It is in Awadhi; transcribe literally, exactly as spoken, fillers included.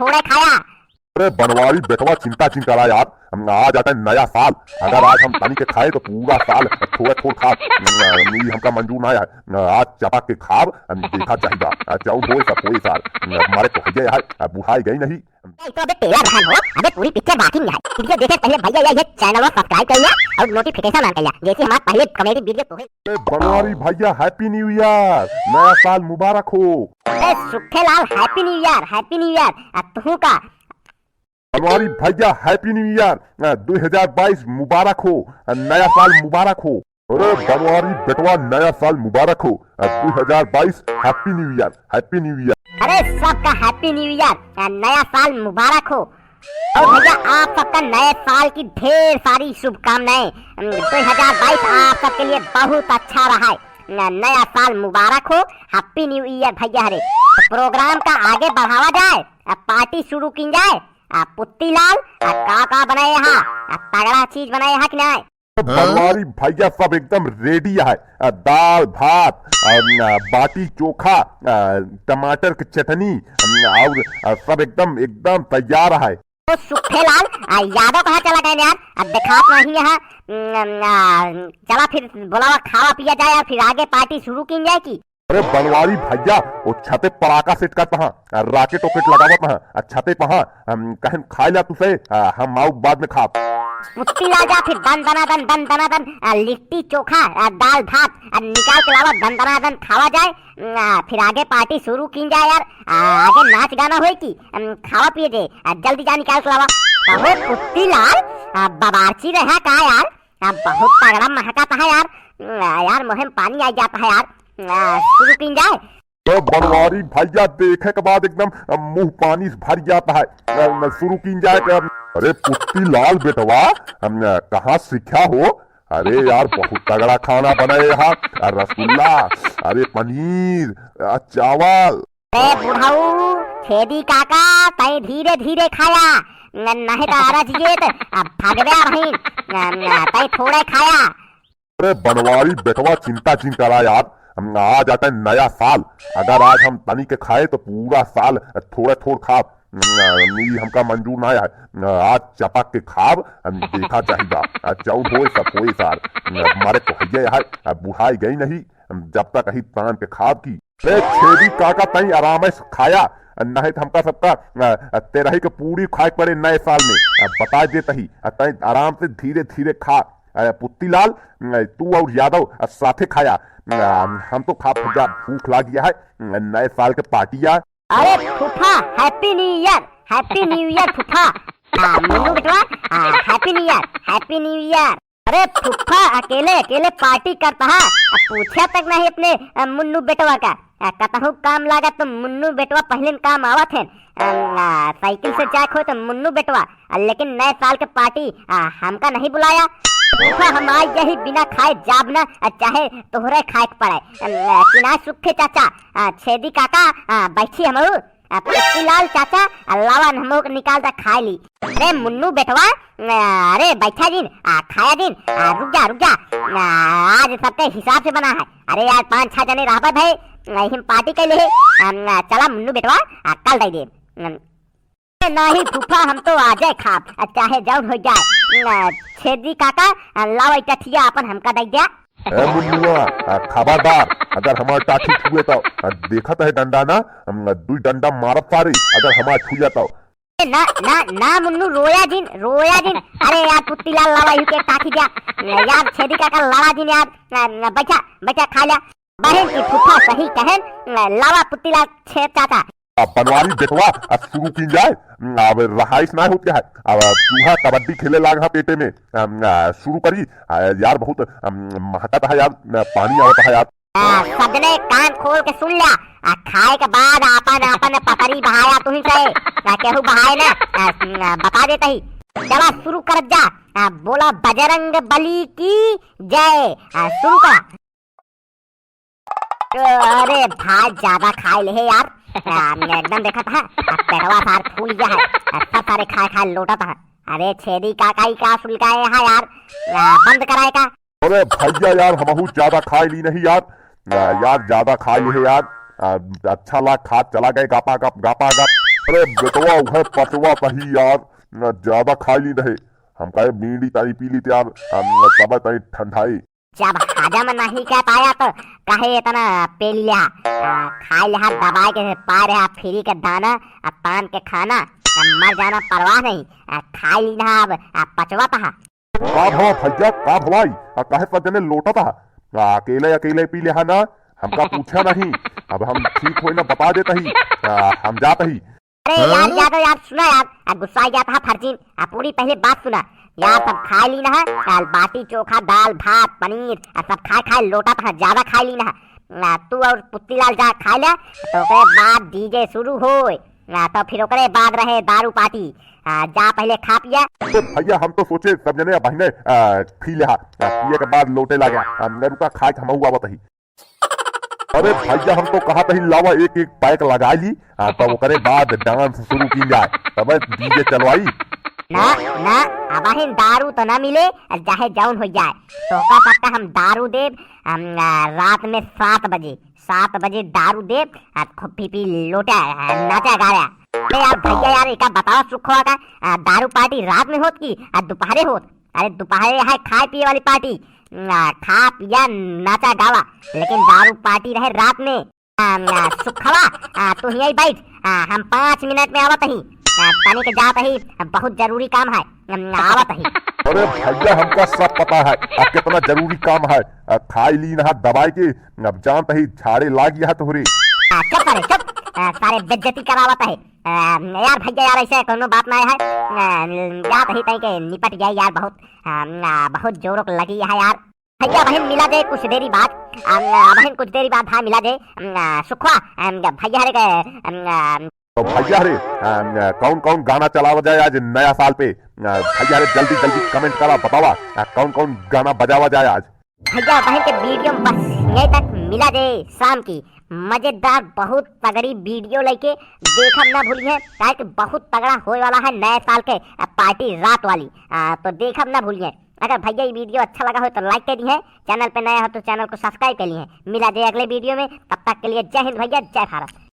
थोड़े खाया। अरे बनवारी बेटवा, चिंता जिन करा यार, हम आज आटे नया साल, अगर आज हम तनी के खाए तो पूरा साल थोड़े थोड़ खा, ई हमका मंजूर ना है। आज चपक के खाब, देखा चाहिदा, जौन होए सब होए सार, मारे तो हइये है, बुढ़ाई गई नहीं। ए, तो अबे टेलर बहन हो, अबे पूरी पिक्चर बाकी नहीं है। वीडियो देखे पहले भैया ये, ये चैनल सब्सक्राइब कर लिया और नोटिफिकेशन ऑन कर लिया, जैसे हमारा पहले कॉमेडी वीडियो तो है। ए, बनवारी भैया, हैप्पी न्यू ईयर, नया साल मुबारक हो। ए, Sukhelal, happy new year, happy new year. आ, तू का? बनवारी भैया, हैप्पी न्यू ईयर, आ, दो हज़ार बाईस मुबारक हो, आ, नया साल मुबारक हो। अरे बनवारी बेटवा, नया साल मुबारक हो, आ, दो हज़ार बाईस, happy new year, happy new year. अरे सबका हैप्पी न्यू ईयर, आ, नया साल मुबारक हो। और भैया, आप सबका नए साल की ढेर सारी शुभकामनाएं। अम, दो हज़ार बाईस आप सबके लिए बहुत अच्छा रहा है। न-, नया साल मुबारक हो, हैप्पी न्यू ईयर भैया। हरे, तो प्रोग्राम का आगे बढ़ावा जाए, आ, पार्टी शुरू की जाए। आ, पुत्ती लाल, आ, का का बनाए हा? आ, तगड़ा चीज बनाए हा कि नहीं? बनवारी भैया, सब एकदम रेडी है। आ, दाल भात, आ, न, बाटी चोखा, आ, टमाटर के चटनी, आ, और, आ, सब एकदम, एकदम तैयार है। तो सुखेलाल, आ, यादव कहाँ चला गए यार? अब देखात नहीं है। न, न, चला फिर बोलावा, खावा पिया जाए और फिर आगे पार्टी शुरू की जाए की। अरे बनवारी भैया, वो छते पड़ाका सेट करत हा, आ, राकेट ओकेट लगावत हा, आ, छते पहा, हम कहन खाए ला तुसे, आ, हम आउ बाद में खाब। पुत्ती लाल जा फिर दन दना दन, दन दना दन, आ, लिट्टी चोखा, आ, दाल भात, आ, निकाल के लावा, दन दना दन खावा जाए, आ, फिर आगे पार्टी शुरू की जाए यार, आ, आगे नाच गाना होए की, अम, खावा पिए दे, आ, जल्दी जा निकाल के लावा। कहो पुत्ती लाल, आ, बावर्ची रहा का यार? आ, बहुत तगड़ा महकत है यार। आ, यार, मुँह में पानी आ जाता है यार। आ, शुरू की जाए। तो बनवारी भैया देखे के बाद एकदम, आ, मुँह पानी से भर जाता है। आ, शुरू की जाए। अरे पुत्ती लाल बेटवा, हम, आ, कहाँ सीखा हो? अरे यार, बहुत तगड़ा खाना बनाए हा। आ, रसगुल्ला, अरे पनीर, आ, चावल। ए बुढ़ऊ, छेदी काका, तैं धीरे धीरे खाया, न-, नहीं तो अरज ये तो, आ, भगवे बहिन, न-, न-, तैं थोड़े खाया। अरे बनवारी बेटवा, चिंता जिन करा यार, हम आज आटे नया साल, अगर आज हम तनी के खाए तो पूरा साल थोड़े थोड़ खाब, न-, न-, ई हमका मंजूर ना है। न-, आज चपक के खाब, न-, देखा चाहिदा, आ, जौन होए सब होए सार, न-, मारे तो हइये है, आ, बुढ़ाई गई नहीं, जब तक अही तान के खाब की। ए, छेदी काका, तई आराम से खाया, नहीं तो हमका सबका, अ, अ, तेरही के पूरी खाए के पड़े नए साल में। अ, बता देत ही, अ, तई आराम से धीरे धीरे खा। अ, पुत्ती लाल, अ, तू और यादव, अ, साथे खाया। अ, हम तो खा जा, भूख लाग गया है। अ, नए साल के पार्टी आ। अरे फूफा, Happy New Year, Happy New Year फूफा। आ, मुन्नू बेटवा, आ, Happy New Year, Happy New Year। अरे फुफ्फा, अकेले अकेले पार्टी करता है, अब पूछा तक नहीं अपने, अ, मुन्नू बेटवा का। अ, कतहु काम लागा तो मुन्नू बेटवा पहले काम आवत है। अ, अ, साइकिल से जाए खोए तो मुन्नू बेटवा, अ, लेकिन नए साल के पार्टी, अ, हमका नहीं बुलाया। फुफ्फा, हम आज यही बिना खाए जाब ना, अ, चाहे तोहरे खाए के पड़े। अ, अ, कि ना सुखे चाचा, अ, छेदी काका, अ, बैठी हमहू। आ, पप्पूलाल चाचा, आ, लावा न हमहू के निकाल दा खाए ली। अरे मुन्नू बेटवा, आ, अरे बैठा जिन, आ, खाया जिन, आ, रुक जा, रुक जा। आ, आज सबके हिसाब से बना है। अरे यार, पाँच छह जने रहबे भाई, आ, हम पार्टी कैले है। आ, आ, चला मुन्नू बेटवा, आ, कल दे दे। आ, नहीं फूफा, हम तो आजे खाब, आ, चाहे जौन हो जाए। आ, छेदी काका, आ, लावा ई टठिया अपन हमका दे दे। ए मुन्नुआ, आ, खबरदार, अगर हमार टाठी छुए तो, आ, देखत है डंडा ना, हम दुई डंडा मारब सारे, अगर हमार छुए तो। ए, ना, ना, ना मुन्नू, रोया जिन, रोया जिन। अरे यार, पुत्तीलाल लावा यू के टाठी दिया। यार, छेदी काका लावा जिन यार, ना, ना, बैठा, बैठा, खा लिया। बहन की फूफा सही कहन, लावा पुत्तीलाल छे चाचा। अब बनवारी बेटवा, अब शुरू की जाए। अब रहाइश ना होत है, अब चूहा कबड्डी खेले लाग हा पेटे में। अब, आ, शुरू करी। आ, यार बहुत, अम, महकत है यार, पानी आवत है यार। आ, सबने कान खोल के सुन लिया। आ, खाए के बाद आपन आपन पतरी बहाया तुही से। आ, केहू बहाए ना, आ, आ, बता देते ही। चला शुरू कर जा। आ, बोला बजरंग बली की जय। आ, शुरू करा। अरे भाई, ज्यादा खाए ले है यार। आ, एकदम देखत है, आ, पेटवा सार फूल गया है। आ, सब सारे खाए खाए लोटत है। अरे छेदी काका, ई का सुलगाए है यार? आ, बंद कराए का? अरे भैया यार, हमहू ज्यादा खाए ली नहीं यार। आ, यार ज्यादा खाए ली है यार। आ, अच्छा ला खा चला गए गपा गप, गपा गप। अरे बेटवा, उहे पचवा तही यार, न ज्यादा खाई ली रहे। हम कहे बीड़ी ताई पी ली यार, हम तबे ताई ठंडाई। जब हजम नहीं कर पाया तो काहे इतना पी लिया? आ, खाई लिहा दबाई के, पाए रहा फ्री के दाना, आ, तान के खाना, आ, मर जाना परवाह नहीं, आ, खाई ली ना अब, आ, पचवा तहा। का भवा भैया, का भवाई? आ, काहे सब जने लोटत हा? आ, अकेले, अकेले पी लेहा ना, हमका पूछा नहीं। अब हम ठीक होई ना बता देत ही। आ, हम जात ही। अरे यार, हम्म? यादव यार, सुना यार, आ, गुस्सा आ जात हा फर्जीन। आ, पूरी पहले बात सुना। यार, सब खाई ली ना, आ, बाटी चोखा, दाल, भात, पनीर, आ, सब खाए खाए लोटत हा, ज्यादा खाई ली ना। आ, तू और पुत्तीलाल जा खाए ला, तो ओकरे बाद डीजे शुरू होए। आ, तो फिर ओकरे बाद रहे दारू पार्टी। आ, जा पहले खा पिया। तो भैया, हम तो सोचे सब जने बहिने, आ, पी लेहा, आ, पिए के बाद लोटे लागे। आ, रुका, खाए के हमहू आवत ही। अरे भैया, हम तो कहत ही लावा एक एक पैक लगाई ली, आ, तब ओकरे बाद डांस शुरू की जाए, तब डीजे चलवाई। ना, ना, अबहिन दारू तो ना मिले, चाहे जौन हो जाए। तोहका सबका हम दारू देब, हम, आ, रात में सात बजे, सात बजे दारू देब, आ, खूब पी पी लोटा, आ, नाचा गाया। अरे यार भैया यार, एका बतावा सुखवा का, आ, दारू पार्टी रात में होत की, आ, दोपहरे होत? अरे दोपहरे है खाए पिए वाली पार्टी, आ, खा पिया नाचा गावा, लेकिन दारू पार्टी रहे रात में। आ, आ, सुखवा, आ, तू हियाँ बैठ, आ, हम पाँच मिनट में आवत ही, आ, तनी के जात ही, आ, बहुत जरूरी काम है, आ, आवत ही। अरे भैया, हमका सब पता है, आ, कितना जरूरी काम है, आ, खाई ली ना दबाई के, अब जानत ही झाड़े लाग गया तोहरे। आ, चुप सारे, चुप, आ, सारे बेइज्जती करावत है। आ, यार भैया यार, ऐसे कोनो बात ना है, आ, जात ही तई के निपट जाए यार, बहुत, आ, आ, बहुत जोरों लगी है यार। भैया बहिन मिला दे कुछ देरी बाद, अम, अ, बहिन कुछ देरी बाद, हाँ, मिला दे, अम, अ, सुखवा, अम, भैया हरे के, अम, अ, तो भैया हरे, अम, अ, कौन कौन गाना चलावा जाए आज नया साल पे? अ, भैया हरे जल्दी जल्दी comment करा, बतावा, अ, कौन कौन गाना बजावा जाए आज? भैया बहिन के video में बस यहीं तक, मिला दे शाम की मजेदार बहुत तगड़ी video लेके। देखब ना भूलिए, काहे कि बहुत तगड़ा होए वाला है नए साल के, अ, पार्टी रात वाली। अ, तो देखब ना भूलिए। अगर भैया ये video अच्छा लगा हो तो like कर दिए, channel पे नया हो तो channel को subscribe कर लिए। मिला जाए अगले video में, तब तक के लिए जय हिंद भैया, जय भारत।